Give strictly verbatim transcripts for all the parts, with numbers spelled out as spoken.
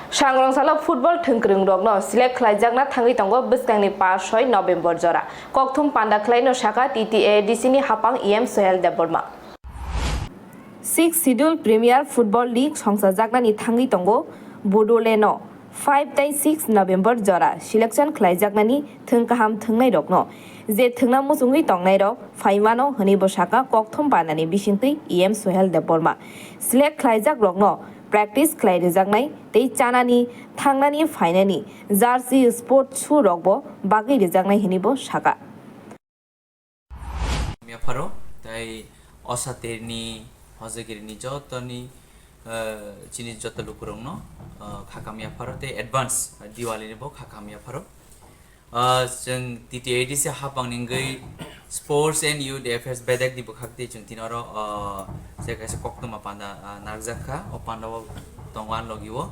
Sangrong salo football thwngkwrwng rokno select khlaijakna thangwi tongo bwskangni pash soi November jora. Kokthum panda khlaino sakha T T A D C ni hapang E M Sohel Debbarma. Sixth Schedule Premier Football League songchajaknani thangwi tongo Bodoland-o five tei six November jora selection khlaijaknani thwng kaham thwngnairokno je thwngna muchungwi tongnairok phaimano hwnwi bo sakha kokthum panani bisingtwi E M Sohel Debbarma. Select khlaijakrokno practice khlai rwjaknai tei chanani, thangnani, phainani jersey, sport shoe rokbo bagwi rwjaknai hwnwi bo sakha. Yapharo, tai osatirni, hojagirini jotoni, eh, chini joto lukurokno, eh, khakam yapharo tei advance Diwali ni bo khakam yapharo. Ah, chwng T T A D C hapangni wngwi Sports and Youth Affairs bedek ni bwkhak twi chwng tini oro, ah, je kaisa koktwma panda, ah, narwkjak kha. O panda o tongo ani logi o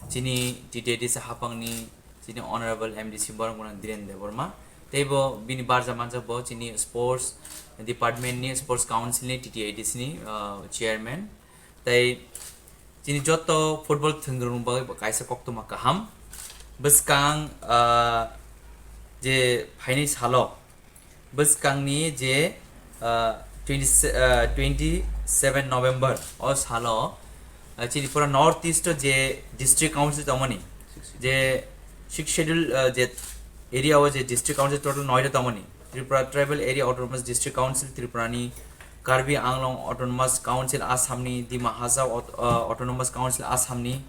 chini T T A D C hapangni chini Honorable M D C borok gwnang Dhiren Debbarma. Tei bo bini barja manjak bo chini Sports Department ni, Sports Council ni, T T A D C ni, ah, Chairman. Tei chini joto football thwngwrwng bagwi bo kaisa koktwma kaham. Bwskang, ah, je phainai salo, bwskangni je, ah, twenty, ah, twenty seven November o salo, ah, chini pura North East o je district council tongmani, je six schedule, ah, je area o je district council total noita tongmani, Tripura Tribal Area Autonomous District Council, Tripurani Karbi Anglong Autonomous Council Assamni, Dima Hasao Aut-, ah, Autonomous Council Assamni,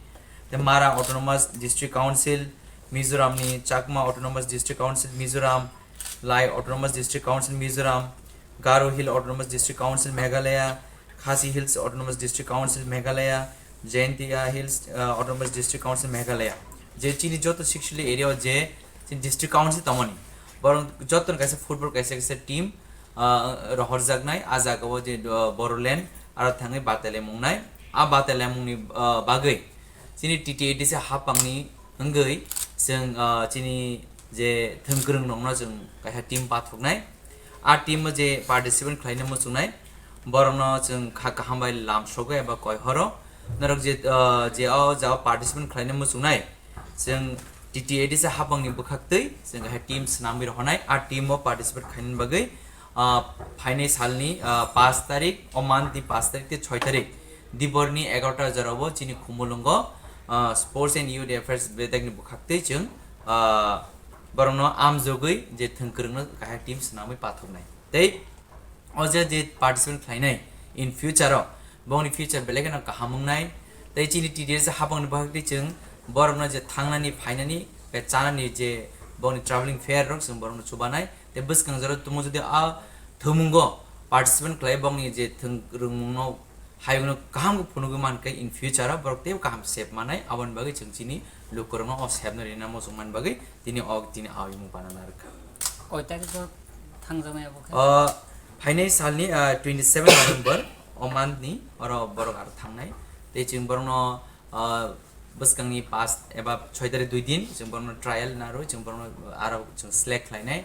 tei Mara Autonomous District Council Mizoramni, Chakma Autonomous District Council Mizoram, Lai Autonomous District Council Mizoram, Garo Hill Autonomous District Council Meghalaya, Khasi Hills Autonomous District Council Meghalaya, Jaintia Hills, ah, Autonomous District Council Meghalaya. Je chini joto six schedule area o je chini district council tongmani, borok joto ni kaisa football kaisa kaisa team, ah, rohorjaknai. Ah jaga o je, ah, Bodoland aro thangwi batailaimung nai. Ah batailaimung ni, ah, bagwi chini T T A D C hapangni wngwi chwng, ah, chini je thwngkwrwng rokno chwng kaisa team pathoknai. Ah team o je participant khlaina muchungnai, borokno chwng kha kaham bai lamsogo eba koi horo. Norok je, ah, je o jagao participant khlaina muchungnai, chwng T T A D C hapangni bwkhaktwi chwng kaisa team swnamwi rohornai. Ah team o participate khaina bagwi, ah, phainai salni, ah, paanch tarik, o month ni paanch tarik tei choi tarik diborni egarota jorao chini Khumulwngo, ah, Sports and Youth Affairs bedekni bwkhaktwi chwng, ah, borokno amjogwi je thwngkwrwngno kaisa team swnamwi pathoknai. Tei o je, je participant khlainai in future o, bongni future belai kheno kaham wngnai. Tei chini T T A D C hapangni bwkhaktwi chwng borokno je thangnani, phainani, tei chanani je bongni travelling fare rok chwng borokno chubanai. Tei bwskang jora tumo jodi a thwngmungo participant khlai bongni je thwngkwrwngmungno hayungno kaham khe phunugwi mankhe in future o borok teibo kaham sep manai, aboni bagwi chwng chini lukurokno o sepno rina muchungmani bagwi tini o, tini a imung pana narwkha. Koi tarikh o thangjaknai abo khe? O phainai salni, ah, twenty seven November o month ni oro borok aro thangnai. Tei chwng borokno, ah, bwskangni paanch eba choi tarik dui din chwng borokno trial narwi chwng borokno aro chwng select khlainai.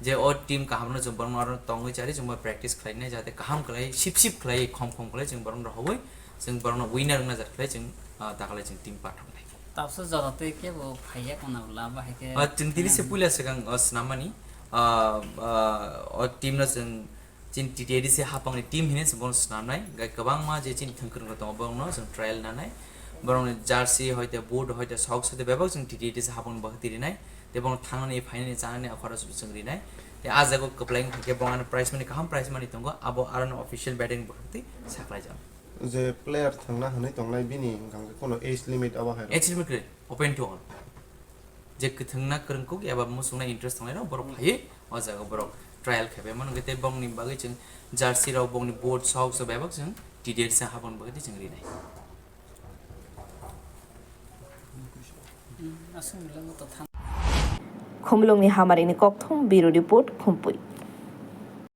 Je o team kahamno chwng borokno aro tongwi chari chwngbo practice khlainai, jahate kaham khlai sip sip khlai khom khom khlai chwng borokno rohorwi chwng borokno winner wngna jar khlai chwng, ah, dakhwlai chwng team pathoknai. Tabuksa jora tei kebo phaiya khna bwla bahai khe. Ah, chwng tini se puila swkang, ah, swnammani, ah, ah, o team no chwng chini T T A D C hapangni team hinwi chwng bono swnamnai, hwnkhe kwbangma je chini thwngkwrwng rok tongo borokno chwng trial nanai, borokni jersey hoite boot hoite socks hoite bebak chwng T T A D C hapangni bwkhaktwi rinai, tei bono thangnani phainani chanani apharo chwng rinai, tei ah jaga o kwplai wngkha khe bo ano prize money kaham prize money tongo, abo arono official betting bwkhaktwi saklaijak. Je player thangna hwnwi tongnai bini hwnkha khe kono age limit abo hai rw? Age limit kwrwi, open to all. Je kwthwngna kwrwngkuk eba muchungna interest tongnairok borok phaiwi o jaga borok trial khe bai mano, hwnkhe tei bongni bagwi chwng jersey rok, bongni boot, socks rok bebak chwng T T A D C hapangni bagwi tei chwng rinai. Khumulwngni Hamarini Kokthum, Bureau Report, Khumpui.